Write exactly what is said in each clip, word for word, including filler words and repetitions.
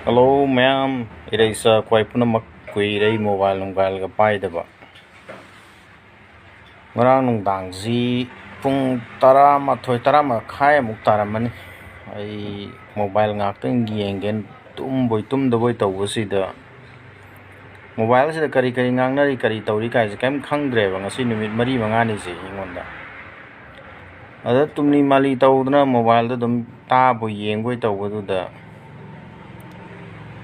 Hello ꯃꯌꯥꯝ, ꯏꯔꯩꯆꯥ ꯈ꯭ꯋꯥꯏ ꯄꯨꯝꯅꯃꯛ꯫ ꯀꯨꯏꯔꯦ mobile ꯅꯨꯡꯕꯥꯏꯜꯒ ꯄꯥꯏꯗꯕ꯫ ꯉꯔꯥꯡ ꯅꯨꯡꯗꯥꯡꯁꯤ ꯄꯨꯡ ꯇꯔꯥꯃꯥꯊꯣꯏ, ꯇꯔꯥ ꯃꯈꯥꯏ ꯑꯃꯨꯛ ꯇꯥꯔꯝꯃꯅꯤ꯫ ꯑꯩ mobile ꯉꯥꯛꯇꯪ ꯌꯦꯡꯒꯦꯅ ꯇꯨꯝꯕꯣꯏ ꯇꯨꯝꯗꯕꯣꯏ ꯇꯧꯕꯁꯤꯗ, mobileꯁꯤꯗ ꯀꯔꯤ ꯀꯔꯤ ꯉꯥꯡꯅꯔꯤ, ꯀꯔꯤ ꯇꯧꯔꯤ ꯀꯥꯏꯁꯦ ꯀꯔꯤꯝ ꯈꯪꯗ꯭ꯔꯦꯕ ꯉꯁꯤ ꯅꯨꯃꯤꯠ ꯃꯔꯤ ꯃꯉꯥꯅꯤꯁꯦ ꯑꯩꯉꯣꯟꯗ꯫ ꯑꯗ ꯇꯨꯝꯂꯤ ꯃꯥꯂꯤ ꯇꯧꯗꯅ mobileꯗ ꯑꯗꯨꯝ ꯇꯥꯕꯣꯏ ꯌꯦꯡꯕꯣꯏ ꯇꯧꯕꯗꯨꯗ,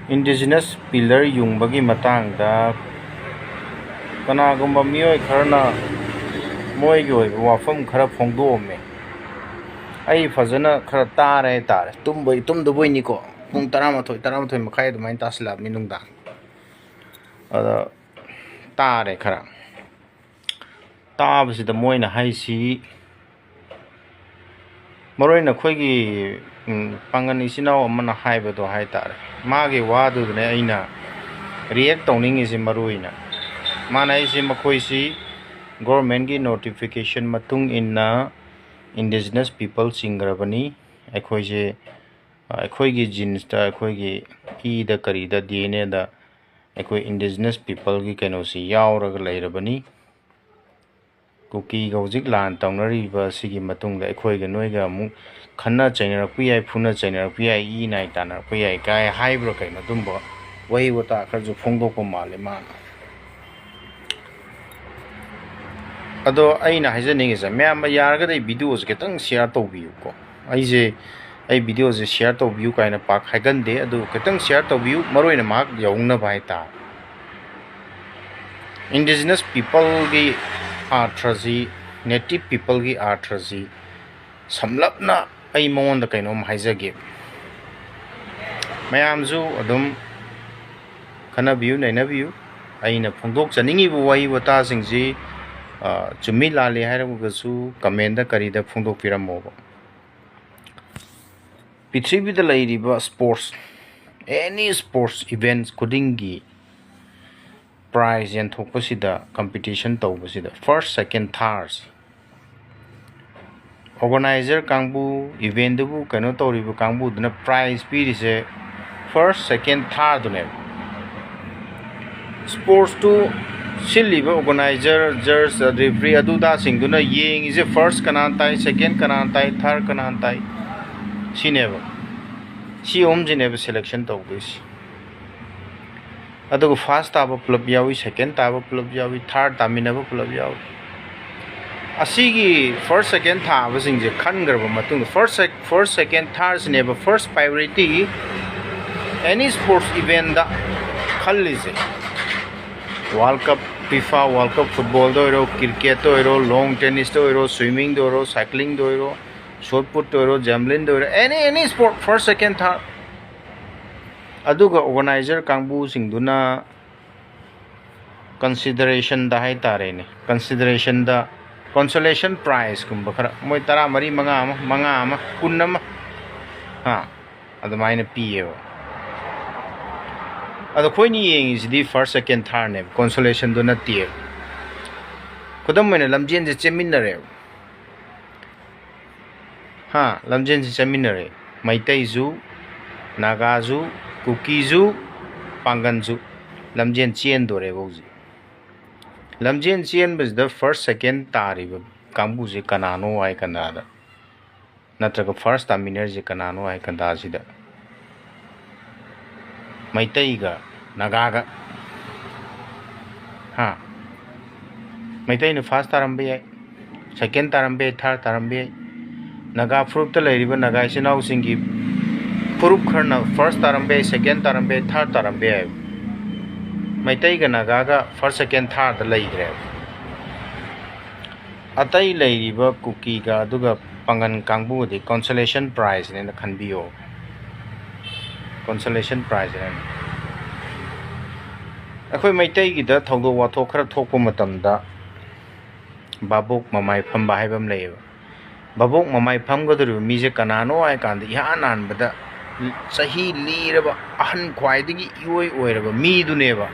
indigenous pillar ꯌꯨꯡꯕꯒꯤ ꯃꯇꯥꯡꯗ ꯀꯅꯥꯒꯨꯝꯕ ꯃꯤꯑꯣꯏ ꯈꯔꯅ ꯃꯣꯏꯒꯤ ꯑꯣꯏꯕ ꯋꯥꯐꯝ ꯈꯔ ꯐꯣꯡꯗꯣꯛꯑꯝꯃꯦ꯫ ꯑꯩ ꯐꯖꯅ ꯈꯔ ꯇꯥꯔꯦ ꯍꯥꯏꯇꯥꯔꯦ꯫ ꯇꯨꯝꯕꯣꯏ ꯇꯨꯝꯗꯕꯣꯏꯅꯤꯀꯣ꯫ ꯄꯨꯡ ꯇꯔꯥꯃꯥꯊꯣꯏ, ꯇꯔꯥꯃꯥꯊꯣꯏ ꯃꯈꯥꯏ ꯑꯗꯨꯃꯥꯏꯅ ꯇꯥꯁꯤꯜꯂꯛꯑꯕꯅꯤ ꯅꯨꯡꯗꯥꯡ꯫ ꯑꯗ ꯇꯥꯔꯦ ꯈꯔ꯫ ꯇꯥꯕꯁꯤꯗ ꯃꯣꯏꯅ ꯍꯥꯏꯁꯤ, ꯃꯔꯨ ꯑꯣꯏꯅ ꯑꯩꯈꯣꯏꯒꯤ, ꯎꯝ, ꯄꯥꯡꯒꯜ ꯏꯆꯤꯟ ꯏꯅꯥꯎ ꯑꯃꯅ ꯍꯥꯏꯕꯗꯣ ꯍꯥꯏꯇꯥꯔꯦ, ꯃꯥꯒꯤ ꯋꯥꯗꯨꯗꯅꯦ ꯑꯩꯅ react ꯇꯧꯅꯤꯡꯉꯤꯁꯦ꯫ ꯃꯔꯨ ꯑꯣꯏꯅ ꯃꯥꯅ ꯍꯥꯏꯁꯤ, ꯃꯈꯣꯏꯁꯤ governmentꯀꯤ notification ꯃꯇꯨꯡ ꯏꯟꯅ indigenous people ꯆꯤꯡꯈ꯭ꯔꯕꯅꯤ꯫ ꯑꯩꯈꯣꯏꯁꯦ, ꯑꯩꯈꯣꯏꯒꯤ genesꯇ, ꯑꯩꯈꯣꯏꯒꯤ ꯏꯗ ꯀꯔꯤꯗ DNAꯗ ꯑꯩꯈꯣꯏ indigenous peopleꯒꯤ ꯀꯩꯅꯣꯁꯤ ꯌꯥꯎꯔꯒ ꯂꯩꯔꯕꯅꯤ꯫ ꯀꯨꯀꯤꯒ ꯍꯧꯖꯤꯛ ꯂꯥꯟ ꯇꯧꯅꯔꯤꯕ ꯑꯁꯤꯒꯤ ꯃꯇꯨꯡꯗ ꯑꯩꯈꯣꯏꯒ ꯅꯣꯏꯒ ꯑꯃꯨꯛ ꯈꯠꯅ ꯆꯩꯅꯔꯛꯄ ꯌꯥꯏ, ꯐꯨꯅ ꯆꯩꯅꯔꯛꯄ ꯌꯥꯏ, ꯏ ꯅꯥꯏ ꯇꯥꯟꯅꯔꯛꯄ ꯌꯥꯏ ꯀꯥꯏ ꯍꯥꯏꯕ꯭ꯔꯥ ꯀꯩꯅꯣ, ꯑꯗꯨꯝꯕ ꯋꯥꯍꯩ ꯋꯥꯇꯥ ꯈꯔꯁꯨ ꯐꯣꯡꯗꯣꯛꯄ ꯃꯥꯜꯂꯦ ꯃꯥꯅ꯫ ꯑꯗꯣ ꯑꯩꯅ ꯍꯥꯏꯖꯅꯤꯡꯉꯤꯁꯦ, ꯃꯌꯥꯝ ꯌꯥꯔꯒꯗꯤ ꯑꯩ videoꯁꯦ ꯈꯤꯇꯪ share ꯇꯧꯕꯤꯌꯨꯀꯣ꯫ ꯑꯩꯁꯦ, ꯑꯩ videoꯁꯦ share ꯇꯧꯕꯤꯌꯨ ꯀꯥꯏꯅ ꯄꯥꯛ ꯍꯥꯏꯒꯟꯗꯦ, ꯑꯗꯨ ꯈꯤꯇꯪ share ꯇꯧꯕꯤꯌꯨ, ꯃꯔꯨ ꯑꯣꯏꯅ ꯃꯍꯥꯛ ꯌꯧꯅꯕ ꯍꯥꯏꯇꯥꯔꯦ꯫ Indigenous peopleꯒꯤ ꯑꯥꯔꯊꯁꯤ, native peopleꯒꯤ ꯑꯥꯔꯊꯁꯤ ꯁꯝꯂꯞꯅ ꯑꯩ ꯃꯉꯣꯟꯗ ꯀꯩꯅꯣꯝ ꯍꯥꯏꯖꯒꯦ꯫ ꯃꯌꯥꯝꯁꯨ ꯑꯗꯨꯝ ꯈꯟꯅꯕꯤꯌꯨ, ꯅꯩꯅꯕꯤꯌꯨ꯫ ꯑꯩꯅ ꯐꯣꯡꯗꯣꯛꯆꯅꯤꯡꯉꯤꯕ ꯋꯥꯍꯩ ꯋꯥꯇꯥꯁꯤꯡꯁꯤ, ꯑ, ꯆꯨꯝꯃꯤ ꯂꯥꯜꯂꯤ ꯍꯥꯏꯔꯒꯁꯨ commentꯗ ꯀꯔꯤꯗ ꯐꯣꯡꯗꯣꯛꯄꯤꯔꯝꯃꯣꯕ꯫ ꯄ꯭ꯔꯤꯊꯤꯕꯤꯗ ꯂꯩꯔꯤꯕ sports, any sports events ꯈꯨꯗꯤꯡꯒꯤ prize ꯌꯦꯟꯊꯣꯛꯄꯁꯤꯗ, competition ꯇꯧꯕꯁꯤꯗ first, second, third organizer ꯀꯥꯡꯕꯨ, eventꯗꯨꯕꯨ ꯀꯩꯅꯣ ꯇꯧꯔꯤꯕ ꯀꯥꯡꯕꯨꯗꯨꯅ prize ꯄꯤꯔꯤꯁꯦ First, second, thirdꯗꯨꯅꯦꯕ꯫ Sportsꯇꯨ ꯁꯤꯜꯂꯤꯕ organizer, judge, referee ꯑꯗꯨꯗꯥꯁꯤꯡꯗꯨꯅ ꯌꯦꯡꯉꯤꯁꯦ first ꯀꯅꯥꯅ ꯇꯥꯏ, second ꯀꯅꯥꯅ ꯇꯥꯏ, third ꯀꯅꯥꯅ ꯇꯥꯏ, ꯁꯤꯅꯦꯕ꯫ ꯁꯤ ꯑꯍꯨꯝꯁꯤꯅꯦꯕ selection ꯇꯧꯗꯣꯏꯁꯤ꯫ ꯑꯗꯨꯒ first ꯇꯥꯕ ꯄꯨꯂꯞ ꯌꯥꯎꯏ, second ꯇꯥꯕ ꯄꯨꯂꯞ ꯌꯥꯎꯏ, third ꯇꯥꯃꯤꯟꯅꯕ ꯄꯨꯂꯞ ꯌꯥꯎꯏ꯫ ꯑꯁꯤꯒꯤ first, second ꯊꯥꯕꯁꯤꯡꯁꯦ ꯈꯟꯈ꯭ꯔꯕ ꯃꯇꯨꯡꯗ, first, sec-, first, second, thirdꯁꯤꯅꯦꯕ first priority any sports eventꯗ ꯈꯜꯂꯤꯁꯦ꯫ World Cup, FIFA World Cup footballꯗ ꯑꯣꯏꯔꯣ, cricketꯇ ꯑꯣꯏꯔꯣ, lawn tennisꯇ ꯑꯣꯏꯔꯣ, swimmingꯗ ꯑꯣꯏꯔꯣ, cyclingꯗ ꯑꯣꯏꯔꯣ, shot putꯇ ꯑꯣꯏꯔꯣ, javelinꯗ ꯑꯣꯏꯔꯣ, any, any sport, first, second, third꯫ ꯑꯗꯨꯒ organizer ꯀꯥꯡꯕꯨꯁꯤꯡꯗꯨꯅ considerationꯗ ꯍꯥꯏ ꯇꯥꯔꯦꯅꯦ, considerationꯗ consolation prizeꯀꯨꯝꯕ ꯈꯔ, ꯃꯣꯏ ꯇꯔꯥꯃꯔꯤ, ꯃꯉꯥ ꯑꯃ, ꯃꯉꯥ ꯑꯃ, ꯀꯨꯟ ꯑꯃ, ꯍꯥ, ꯑꯗꯨꯃꯥꯏꯅ ꯄꯤꯌꯦꯕ꯫ ꯑꯗꯣ ꯑꯩꯈꯣꯏꯅ ꯌꯦꯡꯉꯤꯁꯤꯗꯤ first, second, thirdꯅꯦꯕ, consolationꯗꯣ ꯅꯠꯇꯦꯕ꯫ ꯈꯨꯗꯝ ꯑꯣꯏꯅ ꯂꯝꯖꯦꯟꯁꯦ ꯆꯦꯟꯃꯤꯟꯅꯔꯦꯕ꯫ ꯍꯥ, ꯂꯝꯖꯦꯟꯁꯤ ꯆꯦꯟꯃꯤꯟꯅꯔꯦ꯫ ꯃꯩꯇꯩꯁꯨ, ꯅꯥꯒꯥꯁꯨ, ꯀꯨꯀꯤꯁꯨ, ꯄꯥꯡꯒꯟꯁꯨ ꯂꯝꯖꯦꯟ ꯆꯦꯟꯗꯣꯔꯦꯕ ꯍꯧꯖꯤꯛ꯫ ꯂꯝꯖꯦꯟ ꯆꯦꯟꯕꯁꯤꯗ first, second ꯇꯥꯔꯤꯕ ꯀꯥꯡꯕꯨꯁꯦ ꯀꯅꯥꯅꯣ ꯍꯥꯏ ꯀꯥꯟꯗ, ꯅꯠꯇ꯭ꯔꯒ first ꯇꯥꯃꯤꯟꯅꯔꯤꯁꯦ ꯀꯅꯥꯅꯣ ꯍꯥꯏ ꯀꯥꯟꯗ, ꯁꯤꯗ ꯃꯩꯇꯩꯒ ꯅꯥꯒꯥꯒ, ꯍꯥ, ꯃꯩꯇꯩꯅ first ꯇꯥꯔꯝꯕ ꯌꯥꯏ, second ꯇꯥꯔꯝꯕ ꯌꯥꯏ, third ꯇꯥꯔꯝꯕ ꯌꯥꯏ꯫ ꯅꯥꯒꯥ ꯐꯨꯔꯨꯞꯇ ꯂꯩꯔꯤꯕ ꯅꯥꯒꯥ ꯏꯆꯤꯟ ꯏꯅꯥꯎꯁꯤꯡꯒꯤ ꯐꯨꯔꯨꯞ ꯈꯔꯅ first ꯇꯥꯔꯝꯕ ꯌꯥꯏ, second ꯇꯥꯔꯝꯕ ꯌꯥꯏ, third ꯇꯥꯔꯝꯕ ꯌꯥꯏ꯫ ꯃꯩꯇꯩꯒ ꯅꯥꯒꯥꯒ first, second, thirdꯗ ꯂꯩꯈ꯭ꯔꯦꯕ꯫ ꯑꯇꯩ ꯂꯩꯔꯤꯕ ꯀꯨꯀꯤꯒ ꯑꯗꯨꯒ ꯄꯥꯡꯒꯟ ꯀꯥꯡꯕꯨꯒꯗꯤ consolation prizeꯅꯦꯅ ꯈꯟꯕꯤꯌꯣ꯫ Consolation prizeꯅꯦꯅ꯫ ꯑꯩꯈꯣꯏ ꯃꯩꯇꯩꯒꯤꯗ ꯊꯧꯗꯣꯛ ꯋꯥꯊꯣꯛ ꯈꯔ ꯊꯣꯛꯄ ꯃꯇꯝꯗ ꯚꯥꯕꯣꯛ ꯃꯃꯥꯏ ꯐꯝꯕ ꯍꯥꯏꯕ ꯑꯃ ꯂꯩꯌꯦꯕ꯫ ꯚꯥꯕꯣꯛ ꯃꯃꯥꯏ ꯐꯝꯒꯗꯧꯔꯤꯕ ꯃꯤꯁꯦ ꯀꯅꯥꯅꯣ ꯍꯥꯏ ꯀꯥꯟꯗ, ꯏꯍꯥꯟ ꯍꯥꯟꯕꯗ ꯆꯍꯤ ꯂꯤꯔꯕ, ꯑꯍꯟ ꯈ꯭ꯋꯥꯏꯗꯒꯤ ꯏꯑꯣꯏ ꯑꯣꯏꯔꯕ ꯃꯤꯗꯨꯅꯦꯕ꯫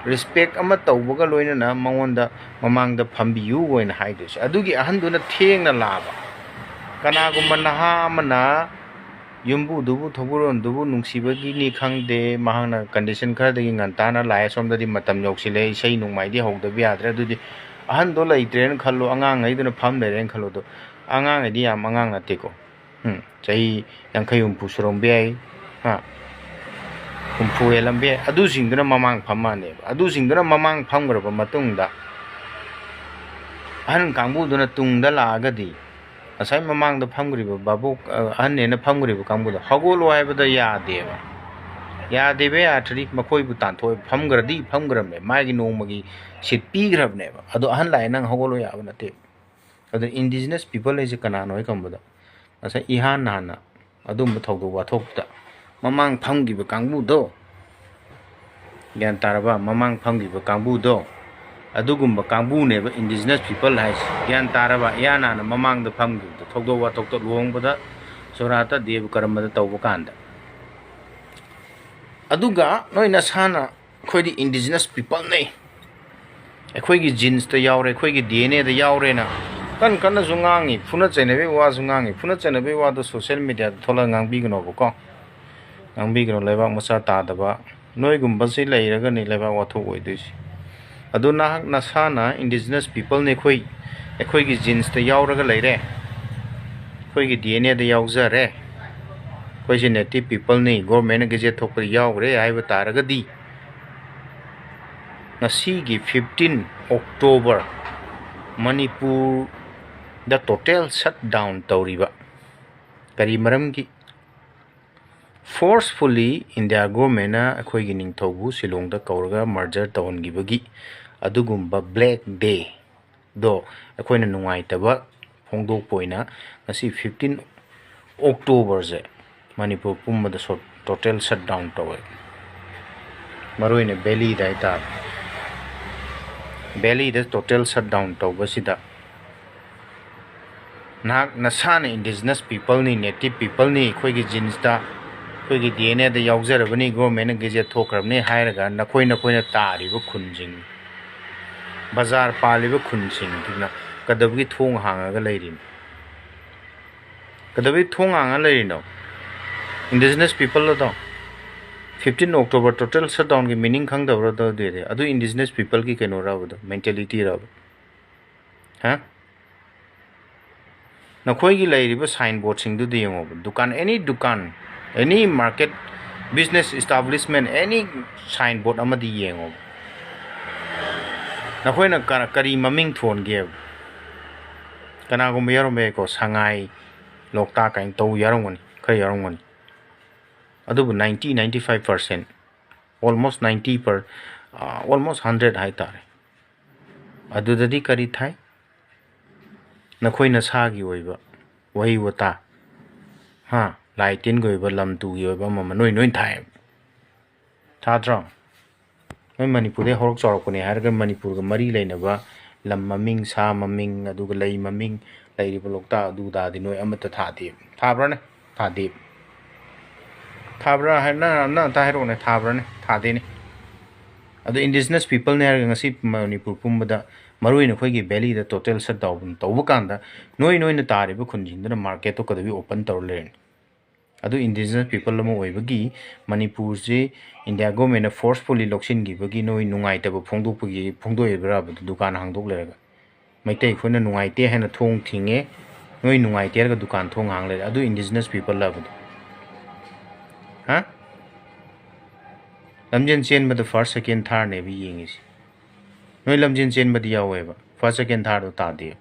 Respect ꯑꯃ ꯇꯧꯕꯒ ꯂꯣꯏꯅꯅ ꯃꯉꯣꯟꯗ ꯃꯃꯥꯡꯗ ꯐꯝꯕꯤꯌꯨ ꯑꯣꯏꯅ ꯍꯥꯏꯗꯣꯏꯁꯦ꯫ ꯑꯗꯨꯒꯤ ꯑꯍꯟꯗꯨꯅ ꯊꯦꯡꯅ ꯂꯥꯛꯑꯕ꯫ ꯀꯅꯥꯒꯨꯝꯕ ꯅꯍꯥ ꯑꯃꯅ ꯌꯨꯝꯕꯨꯗꯨꯕꯨ, ꯊꯧꯕꯨꯔꯣꯟꯗꯨꯕꯨ ꯅꯨꯡꯁꯤꯕꯒꯤꯅꯤ ꯈꯪꯗꯦ, ꯃꯍꯥꯛꯅ condition ꯈꯔꯗꯒꯤ ꯉꯟꯇꯥꯅ ꯂꯥꯛꯑꯦ, ꯁꯣꯝꯗꯗꯤ ꯃꯇꯝ ꯌꯧꯁꯤꯜꯂꯛꯑꯦ, ꯏꯁꯩ ꯅꯣꯡꯃꯥꯏꯗꯤ ꯍꯧꯗꯕ ꯌꯥꯗ꯭ꯔꯦ꯫ ꯑꯗꯨꯗꯤ ꯑꯍꯟꯗꯣ ꯂꯩꯇ꯭ꯔꯦꯅ ꯈꯜꯂꯣ, ꯑꯉꯥꯡꯉꯩꯗꯨꯅ ꯐꯝ ꯂꯩꯔꯦꯅ ꯈꯜꯂꯣ꯫ ꯑꯗꯣ ꯑꯉꯥꯡꯉꯩꯗꯤ ꯌꯥꯝ ꯑꯉꯥꯡ ꯅꯠꯇꯦꯀꯣ꯫ ꯎꯝ, ꯆꯍꯤ ꯌꯥꯡꯈꯩ ꯍꯨꯝꯐꯨ ꯁꯨꯔꯝꯕ ꯌꯥꯏ, ꯍꯥ? ꯍꯨꯝꯐꯨ ꯍꯦꯜꯂꯝꯕ ꯌꯥꯏ꯫ ꯑꯗꯨꯁꯤꯡꯗꯨꯅ ꯃꯃꯥꯡ ꯐꯝꯃꯅꯦꯕ꯫ ꯑꯗꯨꯁꯤꯡꯗꯨꯅ ꯃꯃꯥꯡ ꯐꯝꯈ꯭ꯔꯕ ꯃꯇꯨꯡꯗ, ꯑꯍꯟ ꯀꯥꯡꯕꯨꯗꯨꯅ ꯇꯨꯡꯗ ꯂꯥꯛꯑꯒꯗꯤ, ꯉꯁꯥꯏ ꯃꯃꯥꯡꯗ ꯐꯝꯈ꯭ꯔꯤꯕ ꯚꯥꯕꯣꯛ, ꯑ, ꯑꯍꯟꯅꯦꯅ ꯐꯝꯈ꯭ꯔꯤꯕ ꯀꯥꯡꯕꯨꯗꯣ ꯍꯧꯒꯠꯂꯣ ꯍꯥꯏꯕꯗ ꯌꯥꯗꯦꯕ꯫ ꯌꯥꯗꯦꯕ, ꯌꯥꯗ꯭ꯔꯗꯤ ꯃꯈꯣꯏꯕꯨ ꯇꯥꯟꯊꯣꯛꯑꯦ꯫ ꯐꯝꯈ꯭ꯔꯗꯤ ꯐꯝꯈ꯭ꯔꯕꯅꯦ, ꯃꯥꯒꯤ ꯅꯣꯡꯃꯒꯤ seat ꯄꯤꯈ꯭ꯔꯕꯅꯦꯕ꯫ ꯑꯗꯣ ꯑꯍꯟ ꯂꯥꯛꯑꯦ, ꯅꯪ ꯍꯧꯒꯠꯂꯣ ꯌꯥꯕ ꯅꯠꯇꯦ꯫ ꯑꯗꯣ indigenous people ꯍꯥꯏꯁꯦ ꯀꯅꯥꯅꯣ ꯍꯥꯏ ꯈꯪꯕꯗ, ꯉꯁꯥꯏ ꯏꯍꯥꯟ ꯍꯥꯟꯅ ꯑꯗꯨꯝꯕ ꯊꯧꯗꯣꯛ ꯋꯥꯊꯣꯛꯇ ꯃꯃꯥꯡ ꯐꯝꯈꯤꯕ ꯀꯥꯡꯕꯨꯗꯣ, ꯒ꯭ꯌꯥꯟ ꯇꯥꯔꯕ? ꯃꯃꯥꯡ ꯐꯝꯈꯤꯕ ꯀꯥꯡꯕꯨꯗꯣ, ꯑꯗꯨꯒꯨꯝꯕ ꯀꯥꯡꯕꯨꯅꯦꯕ indigenous people ꯍꯥꯏꯁꯦ꯫ ꯒ꯭ꯌꯥꯟ ꯇꯥꯔꯕ? ꯏꯍꯥꯟ ꯍꯥꯟꯅ ꯃꯃꯥꯡꯗ ꯐꯝꯈꯤꯕꯗꯣ, ꯊꯧꯗꯣꯛ ꯋꯥꯊꯣꯛꯇ, ꯂꯨꯍꯣꯡꯕꯗ, ꯁꯣꯔꯥꯠꯇ, ꯗꯦꯕ ꯀꯔꯝꯕꯗ ꯇꯧꯕ ꯀꯥꯟꯗ꯫ ꯑꯗꯨꯒ ꯅꯣꯏ ꯅꯁꯥꯅ ꯑꯩꯈꯣꯏꯗꯤ indigenous peopleꯅꯦ, ꯑꯩꯈꯣꯏꯒꯤ genesꯇ ꯌꯥꯎꯔꯦ, ꯑꯩꯈꯣꯏꯒꯤ DNAꯗ ꯌꯥꯎꯔꯦꯅ ꯀꯟ ꯀꯟꯅꯁꯨ ꯉꯥꯡꯉꯤ, ꯐꯨꯅ ꯆꯩꯅꯕꯒꯤ ꯋꯥꯁꯨ ꯉꯥꯡꯉꯤ꯫ ꯐꯨꯅ ꯆꯩꯅꯕꯒꯤ ꯋꯥꯗꯣ social mediaꯗ ꯊꯣꯛꯂꯒ ꯉꯥꯡꯕꯤꯒꯅꯣꯕꯀꯣ, ꯉꯥꯡꯕꯤꯒꯅꯣ, ꯂꯩꯕꯥꯛ ꯃꯆꯥ ꯇꯥꯗꯕ꯫ ꯅꯣꯏꯒꯨꯝꯕꯁꯤ ꯂꯩꯔꯒꯅꯤ ꯂꯩꯕꯥꯛ ꯋꯥꯊꯣꯛ ꯑꯣꯏꯗꯣꯏꯁꯦ꯫ ꯑꯗꯨ ꯅꯍꯥꯛ ꯅꯁꯥꯅ indigenous peopleꯅꯤ, ꯑꯩꯈꯣꯏ, ꯑꯩꯈꯣꯏꯒꯤ genesꯇ ꯌꯥꯎꯔꯒ ꯂꯩꯔꯦ, ꯑꯩꯈꯣꯏꯒꯤ DNAꯗ ꯌꯥꯎꯖꯔꯦ, ꯑꯩꯈꯣꯏꯁꯦ native peopleꯅꯤ, governmentꯅ gazette ꯊꯣꯛꯄꯗ ꯌꯥꯎꯈ꯭ꯔꯦ ꯍꯥꯏꯕ ꯇꯥꯔꯒꯗꯤ, ꯉꯁꯤꯒꯤ fifteen October ꯃꯅꯤꯄꯨꯔꯗ total shutdown ꯇꯧꯔꯤꯕ ꯀꯔꯤ ꯃꯔꯝꯒꯤ? Forcefully India governmentꯅ ꯑꯩꯈꯣꯏꯒꯤ ꯅꯤꯡꯊꯧꯕꯨ ꯁꯤꯂꯣꯡꯗ ꯀꯧꯔꯒ murder ꯇꯧꯍꯟꯈꯤꯕꯒꯤ ꯑꯗꯨꯒꯨꯝꯕ black dayꯗꯣ ꯑꯩꯈꯣꯏꯅ ꯅꯨꯡꯉꯥꯏꯇꯕ ꯐꯣꯡꯗꯣꯛꯄ ꯑꯣꯏꯅ ꯉꯁꯤ fifteen Octoberꯁꯦ ꯃꯅꯤꯄꯨꯔ ꯄꯨꯝꯕꯗ ꯁꯣ-, total shutdown ꯇꯧꯋꯦ꯫ ꯃꯔꯨꯑꯣꯏꯅ ꯚꯦꯂꯤꯗ ꯍꯥꯏꯇꯥꯔꯦ꯫ ꯚꯦꯂꯤꯗ total shutdown ꯇꯧꯕꯁꯤꯗ ꯅꯍꯥꯛ ꯅꯁꯥꯅ indigenous peopleꯅꯤ, native peopleꯅꯤ, ꯑꯩꯈꯣꯏꯒꯤ genesꯇ, ꯑꯩꯈꯣꯏꯒꯤ DNAꯗ ꯌꯥꯎꯖꯔꯕꯅꯤ, governmentꯅ gazette ꯊꯣꯛꯈ꯭ꯔꯕꯅꯤ ꯍꯥꯏꯔꯒ ꯅꯈꯣꯏ, ꯅꯈꯣꯏꯅ ꯇꯥꯔꯤꯕ ꯈꯨꯟꯁꯤꯡ, ꯕꯖꯥꯔ ꯄꯥꯜꯂꯤꯕ ꯈꯨꯟꯁꯤꯡꯗꯨꯅ ꯀꯩꯗꯧꯕꯒꯤ ꯊꯣꯡ ꯍꯥꯡꯉꯒ ꯂꯩꯔꯤꯅꯣ? ꯀꯩꯗꯧꯕꯒꯤ ꯊꯣꯡ ꯍꯥꯡꯉ ꯂꯩꯔꯤꯅꯣ? Indigenous people ꯑꯗꯣ, fifteen October total shutdownꯒꯤ meaning ꯈꯪꯗꯕ꯭ꯔꯥ? ꯑꯗꯨꯗꯤ ꯑꯗꯨ indigenous peopleꯒꯤ ꯀꯩꯅꯣꯔꯕꯗꯣ, mentalityꯔꯕ? ꯍꯥ? ꯅꯈꯣꯏꯒꯤ ꯂꯩꯔꯤꯕ signboardꯁꯤꯡꯗꯨꯗ ꯌꯦꯡꯉꯣꯕ꯫ ꯗꯨꯀꯥꯟ, any ꯗꯨꯀꯥꯟ, any market, business establishment, any signboard ꯑꯃꯗꯤ ꯌꯦꯡꯉꯣꯕ꯫ ꯅꯈꯣꯏꯅ ꯀ-, ꯀꯔꯤ ꯃꯃꯤꯡ ꯊꯣꯟꯒꯦꯕ? ꯀꯅꯥꯒꯨꯝꯕ ꯌꯥꯎꯔꯝꯕ ꯌꯥꯏꯀꯣ, ꯁꯉꯥꯏ, ꯂꯣꯛꯇꯥꯛ ꯀꯥꯏꯅ ꯇꯧ ꯌꯥꯎꯔꯝꯒꯅꯤ, ꯈꯔ ꯌꯥꯎꯔꯝꯒꯅꯤ꯫ ꯑꯗꯨꯕꯨ ninety, ninety five percent, almost ninety per, ꯑ, almost hundred ꯍꯥꯏꯇꯥꯔꯦ꯫ ꯑꯗꯨꯗꯗꯤ ꯀꯔꯤ ꯊꯥꯏ? ꯅꯈꯣꯏ ꯅꯁꯥꯒꯤ ꯑꯣꯏꯕ ꯋꯥꯍꯩ ꯋꯥꯇꯥ, ꯍꯥ, ꯂꯥꯏ ꯇꯤꯟꯒꯤ ꯑꯣꯏꯕ, ꯂꯝ ꯇꯨꯒꯤ ꯑꯣꯏꯕ ꯑꯃ ꯑꯃ ꯅꯣꯏ ꯅꯣꯏ ꯊꯥꯏ꯫ ꯊꯥꯗ꯭ꯔꯣ? ꯅꯣꯏ ꯃꯅꯤꯄꯨꯔꯗꯩ ꯍꯧꯔꯛ ꯆꯥꯎꯔꯛꯄꯅꯦ ꯍꯥꯏꯔꯒ ꯃꯅꯤꯄꯨꯔꯒ ꯃꯔꯤ ꯂꯩꯅꯕ ꯂꯝ ꯃꯃꯤꯡ, ꯁꯥ ꯃꯃꯤꯡ, ꯑꯗꯨꯒ ꯂꯩ ꯃꯃꯤꯡ, ꯂꯩꯔꯤꯕ ꯂꯣꯛꯇꯥꯛ ꯑꯗꯨ ꯑꯗꯥꯗꯤ ꯅꯣꯏ ꯑꯃꯠꯇ ꯊꯥꯗꯦ꯫ ꯊꯥꯕ꯭ꯔꯥꯅꯦ? ꯊꯥꯗꯦ꯫ ꯊꯥꯕ꯭ꯔꯥ ꯍꯥꯏ-, ꯅꯪ, ꯅꯪ ꯑꯝꯇ ꯍꯥꯏꯔꯛꯑꯣꯅꯦ, ꯊꯥꯕ꯭ꯔꯥꯅꯦ? ꯊꯥꯗꯦꯅꯦ꯫ ꯑꯗꯣ indigenous peopleꯅꯦ ꯍꯥꯏꯔꯒ ꯉꯁꯤ ꯃꯅꯤꯄꯨꯔ ꯄꯨꯝꯕꯗ, ꯃꯔꯨꯑꯣꯏꯅ ꯑꯩꯈꯣꯏꯒꯤ valleyꯗ total shutdown ꯇꯧꯕ ꯀꯥꯟꯗ ꯅꯣꯏ ꯅꯣꯏꯅ ꯇꯥꯔꯤꯕ ꯈꯨꯟꯁꯤꯡꯗꯨꯅ marketꯇꯣ ꯀꯩꯗꯧꯕꯩ open ꯇꯧꯔ ꯂꯩꯔꯤꯅꯣ? ꯑꯗꯨ indigenous people ꯑꯃ ꯑꯣꯏꯕꯒꯤ ꯃꯅꯤꯄꯨꯔꯁꯤ India governmentꯅ forcefully ꯂꯧꯁꯤꯟꯈꯤꯕꯒꯤ ꯅꯣꯏ ꯅꯨꯡꯉꯥꯏꯇꯕ ꯐꯣꯡꯗꯣꯛꯄꯒꯤ ꯐꯣꯡꯗꯣꯛꯏꯕ꯭ꯔꯥꯕ? ꯗꯨꯀꯥꯟ ꯍꯥꯡꯗꯣꯛ ꯂꯩꯔꯒ ꯃꯩꯇꯩ ꯑꯩꯈꯣꯏꯅ ꯅꯨꯡꯉꯥꯏꯇꯦ ꯍꯥꯏꯅ ꯊꯣꯡ ꯊꯤꯡꯉꯦ, ꯅꯣꯏ ꯅꯨꯡꯉꯥꯏꯇꯦ ꯍꯥꯏꯔꯒ ꯗꯨꯀꯥꯟ ꯊꯣꯡ ꯍꯥꯡ ꯂꯩꯔꯦ, ꯑꯗꯨ indigenous people ꯂꯕꯗꯣ? ꯍꯥ? ꯂꯝꯖꯦꯟ ꯆꯦꯟꯕꯗ first, second, thirdꯅꯦꯕ ꯌꯦꯡꯉꯤꯁꯦ꯫ ꯅꯣꯏ ꯂꯝꯖꯦꯟ ꯆꯦꯟꯕꯗꯤ ꯌꯥꯎꯋꯦꯕ, first, second, thirdꯗꯣ ꯇꯥꯗꯦ꯫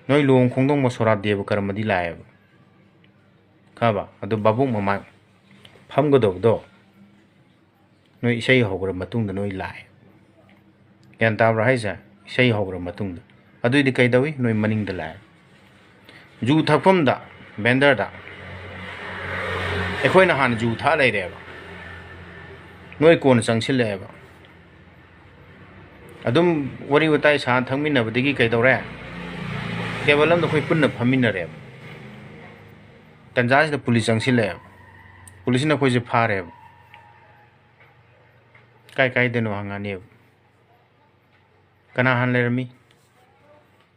ꯅꯣꯏ ꯂꯨꯍꯣꯡ ꯈꯣꯡꯗꯣꯡꯕ ꯁꯣꯔꯥꯠ ꯗꯦꯕ ꯀꯔꯃꯗꯤ ꯂꯥꯛꯑꯦꯕ, ꯈꯪꯉꯕ? ꯑꯗꯨ ꯚꯥꯕꯣꯛ ꯃꯃꯥꯡ ꯐꯝꯒꯗꯧꯕꯗꯣ ꯅꯣꯏ ꯏꯁꯩ ꯍꯧꯈ꯭ꯔ ꯃꯇꯨꯡꯗ ꯅꯣꯏ ꯂꯥꯛꯑꯦ꯫ ꯒ꯭ꯌꯥꯟ ꯇꯥꯕ꯭ꯔꯥ ꯍꯥꯏꯁꯦ? ꯏꯁꯩ ꯍꯧꯈ꯭ꯔ ꯃꯇꯨꯡꯗ꯫ ꯑꯗꯨꯏꯗꯤ ꯀꯩꯗꯧꯏ? ꯅꯣꯏ ꯃꯅꯤꯡꯗ ꯂꯥꯛꯑꯦ꯫ ꯖꯨ ꯊꯛꯐꯝꯗ, vendorꯗ ꯑꯩꯈꯣꯏꯅ ꯍꯥꯟꯅ ꯖꯨ ꯊꯛꯑ ꯂꯩꯔꯦꯕ, ꯅꯣꯏ ꯀꯣꯟꯅ ꯆꯪꯁꯤꯜꯂꯛꯑꯦꯕ꯫ ꯑꯗꯨꯝ ꯋꯥꯔꯤ ꯋꯥꯇꯥꯏ ꯁꯥ ꯊꯛꯃꯤꯟꯅꯕꯗꯒꯤ ꯀꯩꯗꯧꯔꯦ? Table ꯑꯃꯗ ꯑꯩꯈꯣꯏ ꯄꯨꯟꯅ ꯐꯝꯃꯤꯟꯅꯔꯦꯕ꯫ ꯇꯟꯖꯥꯁꯤꯗ police ꯆꯪꯁꯤꯜꯂꯛꯑꯦꯕ꯫ Policeꯅ ꯑꯩꯈꯣꯏꯁꯦ ꯐꯥꯔꯦꯕ꯫ ꯀꯥꯏ ꯀꯥꯏꯗꯅꯣ ꯍꯪꯉꯅꯦꯕ꯫ ꯀꯅꯥ ꯍꯥꯟꯅ ꯂꯩꯔꯝꯃꯤ?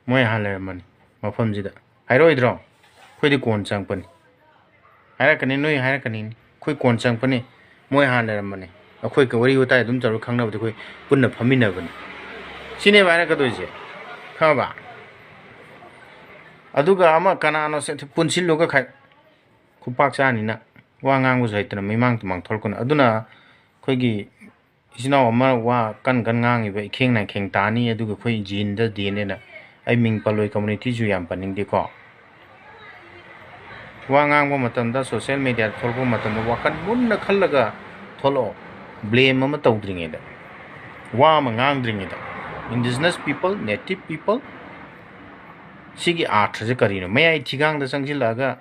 ꯃꯣꯏ ꯍꯥꯟꯅ ꯂꯩꯔꯝꯃꯅꯤ ꯃꯐꯝꯁꯤꯗ꯫ ꯍꯥꯏꯔꯛꯑꯣꯏꯗ꯭ꯔꯣ? ꯑꯩꯈꯣꯏꯗꯤ ꯀꯣꯟ ꯆꯪꯉꯛꯄꯅꯤ꯫ ꯍꯥꯏꯔꯛꯀꯅꯤ, ꯅꯣꯏ ꯍꯥꯏꯔꯛꯀꯅꯤ, "ꯑꯩꯈꯣꯏ ꯀꯣꯟ ꯆꯪꯉꯛꯄꯅꯤ, ꯃꯣꯏ ꯍꯥꯟꯅ ꯂꯩꯔꯝꯕꯅꯤ, ꯑꯩꯈꯣꯏ ꯋꯥꯔꯤ ꯋꯥꯇꯥꯏ ꯑꯗꯨꯝ ꯇꯧꯔꯒ ꯈꯪꯅꯕꯗꯤ ꯑꯩꯈꯣꯏ ꯄꯨꯟꯅ ꯐꯝꯃꯤꯟꯅꯕꯅꯤ", ꯁꯤꯅꯦꯕ ꯍꯥꯏꯔꯛꯀꯗꯣꯏꯁꯦ, ꯈꯪꯉꯕ? ꯑꯗꯨꯒ ꯑꯃ ꯀꯅꯥꯅꯣ ꯁꯦ ꯄꯨꯟꯁꯤꯜꯂꯨꯒ ꯈꯥꯏ-, ꯈꯨꯄꯥꯛ ꯆꯥꯅꯤꯅ ꯋꯥ ꯉꯥꯡꯕꯁꯨ ꯍꯩꯇꯅ ꯃꯤꯃꯥꯡ ꯇꯨꯃꯥꯡ ꯊꯣꯛꯂꯛꯀꯅꯨ꯫ ꯑꯗꯨꯅ ꯑꯩꯈꯣꯏꯒꯤ ꯏꯆꯤꯟ ꯏꯅꯥꯎ ꯑꯃ ꯋꯥ ꯀꯟ ꯀꯟ ꯉꯥꯡꯉꯤꯕ ꯏꯈꯦꯡ ꯅꯥꯈꯦꯡ ꯇꯥꯅꯤ, ꯑꯗꯨꯒ ꯑꯩꯈꯣꯏ ꯖꯤꯟꯗ ꯗꯦꯅꯦꯅ ꯑꯩ ꯃꯤꯡ ꯄꯜꯂꯣꯏ, ꯀꯝꯃꯨꯅꯤꯇꯤꯁꯨ ꯌꯥꯝ ꯄꯟꯅꯤꯡꯗꯦꯀꯣ꯫ ꯋꯥ ꯉꯥꯡꯕ ꯃꯇꯝꯗ, ꯁꯣꯁꯤꯌꯦꯜ ꯃꯦꯗꯤꯌꯥꯗ ꯊꯣꯛꯂꯛꯄ ꯃꯇꯝꯗ ꯋꯥꯈꯜ ꯃꯨꯟꯅ ꯈꯜꯂꯒ ꯊꯣꯛꯂꯛꯑꯣ, ꯕ꯭ꯂꯦꯝ ꯑꯃ ꯇꯧꯗ꯭ꯔꯤꯉꯩꯗ, ꯋꯥ ꯑꯃ ꯉꯥꯡꯗ꯭ꯔꯤꯉꯩꯗ꯫ Indigenous people, native people, ꯁꯤꯒꯤ ꯑꯥꯔꯊꯁꯦ ꯀꯔꯤꯅꯣ? ꯃꯌꯥꯏ ꯊꯤꯒꯥꯡꯗ ꯆꯪꯁꯤꯜꯂꯛꯑꯒ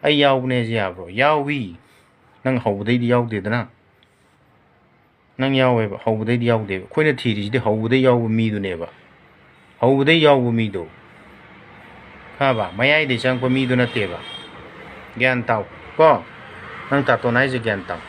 "ꯑꯩ ꯌꯥꯎꯕꯅꯦ" ꯍꯥꯏꯁꯦ ꯌꯥꯕ꯭ꯔꯣ? ꯌꯥꯎꯏ꯫ ꯅꯪ ꯍꯧꯕꯗꯩꯗꯤ ꯌꯥꯎꯗꯦꯗꯅ꯫ ꯅꯪ ꯌꯥꯎꯋꯦꯕ, ꯍꯧꯕꯗꯩꯗꯤ ꯌꯥꯎꯗꯦꯕ꯫ ꯑꯩꯈꯣꯏꯅ ꯊꯤꯔꯤꯁꯤꯗꯤ ꯍꯧꯕꯗꯩ ꯌꯥꯎꯕ ꯃꯤꯗꯨꯅꯦꯕ꯫ ꯍꯧꯕꯗꯩ ꯌꯥꯎꯕ ꯃꯤꯗꯣ, ꯈꯪꯉꯕ? ꯃꯌꯥꯏꯗꯩ ꯆꯪꯉꯛꯄ ꯃꯤꯗꯣ ꯅꯠꯇꯦꯕ꯫ ꯒ꯭ꯌꯥꯟ ꯇꯥꯎ ꯀꯣ꯫ ꯅꯪ ꯇꯥꯇꯣꯟ ꯍꯥꯏꯁꯦ ꯒ꯭ꯌꯥꯟ ꯇꯥꯎ꯫